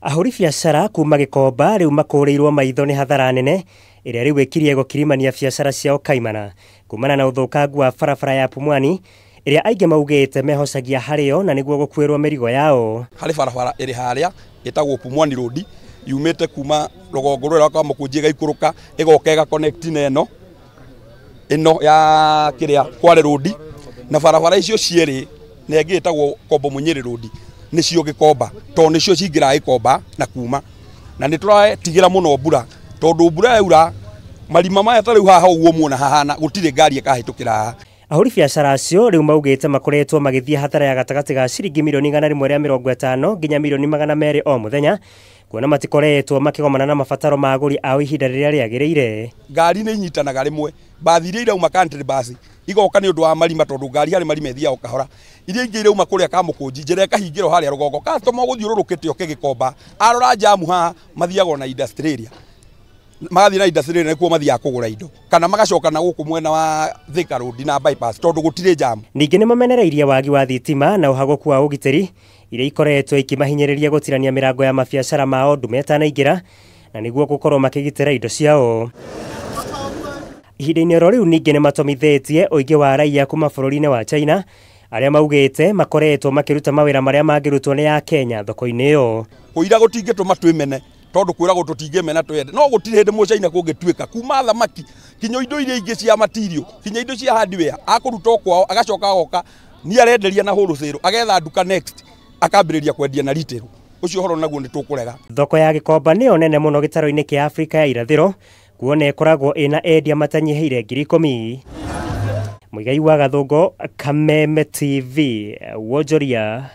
Ahũri biacara kuma Gĩkomba rĩu makũrĩirwo maitho nĩ hathara nene ĩrĩa rĩu ĩkirie gũkirimania biacara ciao kaimana kumana na ũthũkangu wa barabara ya Pumwani ĩrĩa aingĩ maugĩte mehocagia harĩo na nĩguo gũkuĩrwo mĩrigo yao. Harĩ barabara ĩrĩ harĩa ĩtagwo Pumwani Road yumĩte kuma rũgongo rũrĩa rwa Kamũkũnji ĩgaikũrũka ĩgoka ĩga connect na ĩno ya kĩrĩa Kware Road, na barabara icio cierĩ na ĩngĩ ĩtagwo Kombo Mũnyĩrĩ Road nĩcio Gĩkomba tondũ nĩcio cingĩraga Gĩkomba na kuma, na nĩ tũretigĩra mũno mbura tondũ mbura yaura marima maya ta rĩu haha ũguo muona hahana gũtirĩ ngari ĩkahĩtũkĩra haha. Ahũri biacara acio rĩu maugĩte makoretwo magĩthiĩ hathara ya gatagatĩ ga ciringi milioni 150 nginya milioni 200 o mũthenya, kuona matikoretwo makĩgomana na mabataro ma agũri ao ihinda rĩrĩa rĩagĩrĩire. Ngari nĩ inyitanaga rĩmwe, bathi iria irauma country bus igoka nĩ ũndũ wa marima tondũ ngari harĩ marima ĩthiaga o kahora, iria ingĩ irauma kũrĩa Kamũkũnji njĩra ĩkahingĩrwo harĩa rũgongo, customer ũgũthiũrũrũkĩte oke Gĩkomba arora jamu haha mathiaga ona industrial area, magathiĩ na industrial area nĩkuo mathiaga kũgũra indo kana magacoka na gũkũ mwena wa Thika Road na bypass tondũ gũtirĩ jamu. Ningĩ nĩ mamenereirie wagi wa thitima na ũhagũku wa ũgitĩri iria ikoretwo ikimahinyĩrĩria gũtirania mĩrango ya mabiacara mao ndume ĩtanaingĩra na nĩguo gũkorwo makĩgitĩra indo ciao. Ihinda-inĩ oro rĩu ningĩ nĩ matomithĩtie ũingĩ wa raia kuma bũrũri-inĩ wa China arĩa maugĩte makoretwo makĩruta mawĩra marĩa mangĩrutwo nĩ a Kenya thoko-inĩ ĩyo. Kũira gũtingĩtũma twĩmene tondũ kwĩragwo tũtingĩmena twende, no gũtirĩ hĩndĩ mũcaina kũngĩtuĩka kuma thamaki kinya indo iria ingĩ cia material kinya indo cia hardware akũruta o kwao agacoka agoka ni arenderia na wholesale agetha nduka next akambĩrĩria kwendia na retail. Ũcio ũhoro naguo nĩ tũkũrega. Thoko ya Gĩkomba nĩyo nene mũno gĩtaro-inĩ kĩa Afrika ya irathĩro kuona ĩkoragwo ĩna endia matanyihĩire 10,000. Mũigai wa Gathũngũ, Kameme TV, Wonjoria.